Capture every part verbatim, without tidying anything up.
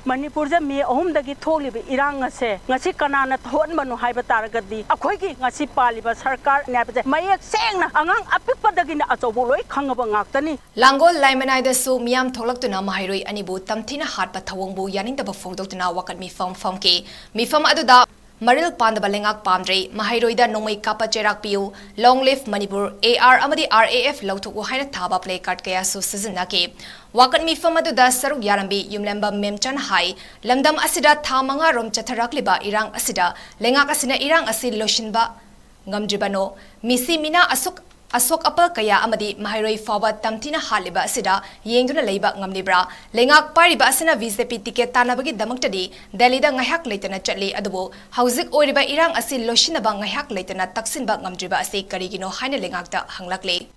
ꯃꯅꯤꯄꯨꯔꯗ ꯃꯦ ꯑꯍꯨꯝꯗꯒꯤ ꯊꯣꯛꯂꯤꯕ ꯏꯔꯥꯡ ꯑꯁꯦ ꯉꯁꯤ ꯀꯅꯥꯅ ꯊꯣꯛꯍꯟꯕꯅꯣ ꯍꯥꯏꯕ ꯇꯥꯔꯒꯗꯤ, ꯑꯩꯈꯣꯏꯒꯤ ꯉꯁꯤ ꯄꯥꯜꯂꯤꯕ ꯁꯔꯀꯥꯔꯅꯦ ꯍꯥꯏꯕꯁꯦ ꯃꯌꯦꯛ ꯁꯦꯡꯅ ꯑꯉꯥꯡ ꯑꯄꯤꯛꯄꯗꯒꯤꯅ ꯑꯆꯧꯕ ꯂꯣꯏ ꯈꯪꯉꯕ ꯉꯥꯛꯇꯅꯤ꯫ ꯂꯥꯡꯒꯣꯜ ꯂꯥꯏꯃꯅꯥꯏꯗꯁꯨ ꯃꯤꯌꯥꯝ ꯊꯣꯛꯂꯛꯇꯨꯅ ꯃꯍꯩꯔꯣꯏ ꯑꯅꯤꯕꯨ ꯇꯝꯊꯤꯅ ꯍꯥꯠꯄ ꯊꯧꯑꯣꯡꯕꯨ ꯌꯥꯅꯤꯡꯗꯕ ꯐꯣꯡꯗꯣꯛꯇꯨꯅ ꯋꯥꯀꯠ ꯃꯤꯐꯝ ꯐꯝꯈꯤ꯫ ꯃꯤꯐꯝ ꯑꯗꯨꯗ ꯃꯔꯤꯜ ꯄꯥꯟꯗꯕ ꯂꯩꯉꯥꯛ ꯄꯥꯝꯗ꯭ꯔꯦ, ꯃꯍꯩꯔꯣꯏꯗ ꯅꯣꯡꯃꯩ ꯀꯥꯞꯄ ꯆꯩꯔꯥꯛ ꯄꯤꯌꯨ, Long Live Manipur, A R ꯑꯃꯗꯤ R A F ꯂꯧꯊꯣꯛꯎ ꯍꯥꯏꯅ ꯊꯥꯕ placard ꯀꯌꯥꯁꯨ ꯁꯤꯖꯤꯟꯅꯈꯤ꯫ ꯋꯥꯀꯠ ꯃꯤꯐꯝ ꯑꯗꯨꯗ ꯁꯔꯨꯛ ꯌꯥꯔꯝꯕꯤ ꯌꯨꯝꯂꯦꯝꯕ ꯃꯦꯝꯆꯟ ꯍꯥꯏ, ꯂꯝꯗꯝ ꯑꯁꯤꯗ ꯊꯥ ꯃꯉꯥꯔꯣꯝ ꯆꯠꯊꯔꯛꯂꯤꯕ ꯏꯔꯥꯡ ꯑꯁꯤꯗ ꯂꯩꯉꯥꯛ ꯑꯁꯤꯅ ꯏꯔꯥꯡ ꯑꯁꯤ ꯂꯣꯏꯁꯤꯟꯕ ꯉꯝꯗ꯭ꯔꯤꯕꯅꯣ? ꯃꯤꯁꯤ ꯃꯤꯅꯥ ꯑꯁꯨꯛ ꯑꯁꯣꯛ ꯑꯄꯜ ꯀꯌꯥ ꯑꯃꯗꯤ ꯃꯍꯩꯔꯣꯏ ꯐꯥꯎꯕ ꯇꯝꯊꯤꯅ ꯍꯥꯠꯂꯤꯕ ꯑꯁꯤꯗ ꯌꯦꯡꯗꯨꯅ ꯂꯩꯕ ꯉꯝꯂꯤꯕ꯭ꯔꯥ? ꯂꯩꯉꯥꯛ ꯄꯥꯏꯔꯤꯕ ꯑꯁꯤꯅ B J P ticket ꯇꯥꯟꯅꯕꯒꯤꯗꯃꯛꯇꯗꯤ ꯗꯦꯜꯂꯤꯗ ꯉꯥꯏꯍꯥꯛ ꯂꯩꯇꯅ ꯆꯠꯂꯤ, ꯑꯗꯨꯕꯨ ꯍꯧꯖꯤꯛ ꯑꯣꯏꯔꯤꯕ ꯏꯔꯥꯡ ꯑꯁꯤ ꯂꯣꯏꯁꯤꯟꯅꯕ ꯉꯥꯏꯍꯥꯛ ꯂꯩꯇꯅ ꯇꯛꯁꯤꯟꯕ ꯉꯝꯗ꯭ꯔꯤꯕ ꯑꯁꯤ ꯀꯔꯤꯒꯤꯅꯣ ꯍꯥꯏꯅ ꯂꯩꯉꯥꯛꯇ ꯍꯪꯂꯛꯂꯤ꯫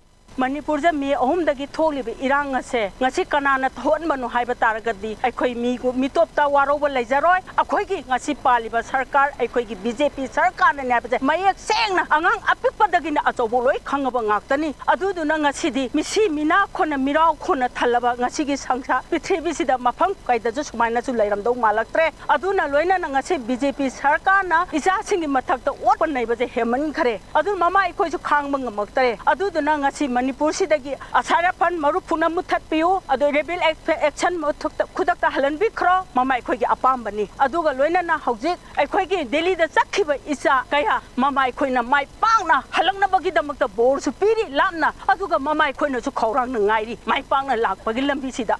ꯃꯅꯤꯄꯨꯔꯗ ꯃꯦ ꯑꯍꯨꯝꯗꯒꯤ ꯊꯣꯛꯂꯤꯕ ꯏꯔꯥꯡ ꯑꯁꯦ ꯉꯁꯤ ꯀꯅꯥꯅ ꯊꯣꯛꯍꯟꯕꯅꯣ ꯍꯥꯏꯕ ꯇꯥꯔꯒꯗꯤ, ꯑꯩꯈꯣꯏ ꯃꯤ, ꯃꯤꯇꯣꯞꯇ ꯋꯥꯔꯧꯕ ꯂꯩꯖꯔꯣꯏ꯫ ꯑꯩꯈꯣꯏꯒꯤ ꯉꯁꯤ ꯄꯥꯜꯂꯤꯕ ꯁꯔꯀꯥꯔ, ꯑꯩꯈꯣꯏꯒꯤ B J P ꯁꯔꯀꯥꯔꯅꯅꯦ ꯍꯥꯏꯕꯁꯦ ꯃꯌꯦꯛ ꯁꯦꯡꯅ ꯑꯉꯥꯡ ꯑꯄꯤꯛꯄꯗꯒꯤꯅ ꯑꯆꯧꯕ ꯂꯣꯏ ꯈꯪꯉꯕ ꯉꯥꯛꯇꯅꯤ꯫ ꯑꯗꯨꯗꯨꯅ ꯉꯁꯤꯗꯤ ꯃꯤꯁꯤ ꯃꯤꯅꯥ ꯈꯣꯟꯅ, ꯃꯤꯔꯥꯎ ꯈꯣꯟꯅ ꯊꯜꯂꯕ ꯉꯁꯤꯒꯤ ꯁꯪꯁꯥꯔ ꯄ꯭ꯔꯤꯊꯤꯕꯤꯁꯤꯗ ꯃꯐꯝ ꯀꯩꯗꯁꯨ ꯁꯨꯃꯥꯏꯅꯁꯨ ꯂꯩꯔꯝꯗꯧ ꯃꯥꯜꯂꯛꯇ꯭ꯔꯦ꯫ ꯑꯗꯨꯅ ꯂꯣꯏꯅꯅ ꯉꯁꯤ B J P ꯁꯔꯀꯥꯔꯅ ꯏꯆꯥꯁꯤꯡꯒꯤ ꯃꯊꯛꯇ ꯑꯣꯠꯄ ꯅꯩꯕꯁꯦ ꯍꯦꯟꯃꯟꯈ꯭ꯔꯦ꯫ ꯑꯗꯨꯅ ꯃꯃꯥ ꯑꯩꯈꯣꯏꯁꯨ ꯈꯥꯡꯕ ꯉꯝꯃꯛꯇꯔꯦ꯫ ꯑꯗꯨꯗꯨꯅ ꯉꯁꯤ ꯃꯅꯤꯄꯨꯔꯁꯤꯗꯒꯤ ꯑꯁꯥꯔꯥꯐꯟ ꯃꯔꯨꯞ ꯐꯨꯛꯅ ꯃꯨꯊꯠꯄꯤꯌꯨ, ꯑꯗꯨ rebel act-, action ꯃꯊꯛꯇ, ꯈꯨꯗꯛꯇ ꯍꯜꯍꯟꯕꯤꯈ꯭ꯔꯣ, ꯃꯃꯥ ꯑꯩꯈꯣꯏꯒꯤ ꯑꯄꯥꯝꯕꯅꯤ꯫ ꯑꯗꯨꯒ ꯂꯣꯏꯅꯅ ꯍꯧꯖꯤꯛ ꯑꯩꯈꯣꯏꯒꯤ ꯗꯦꯜꯂꯤꯗ ꯆꯠꯈꯤꯕ ꯏꯆꯥ ꯀꯌꯥ ꯃꯃꯥ ꯑꯩꯈꯣꯏꯅ ꯃꯥꯏ ꯄꯥꯛꯅ ꯍꯜꯂꯛꯅꯕꯒꯤꯗꯃꯛꯇ ꯕꯣꯔꯁꯨ ꯄꯤꯔꯤ ꯂꯥꯞꯅ, ꯑꯗꯨꯒ ꯃꯃꯥ ꯑꯩꯈꯣꯏꯅꯁꯨ ꯈꯧꯔꯥꯡꯅ ꯉꯥꯏꯔꯤ ꯃꯥꯏ ꯄꯥꯛꯅ ꯂꯥꯛꯄꯒꯤ ꯂꯝꯕꯤꯁꯤꯗ꯫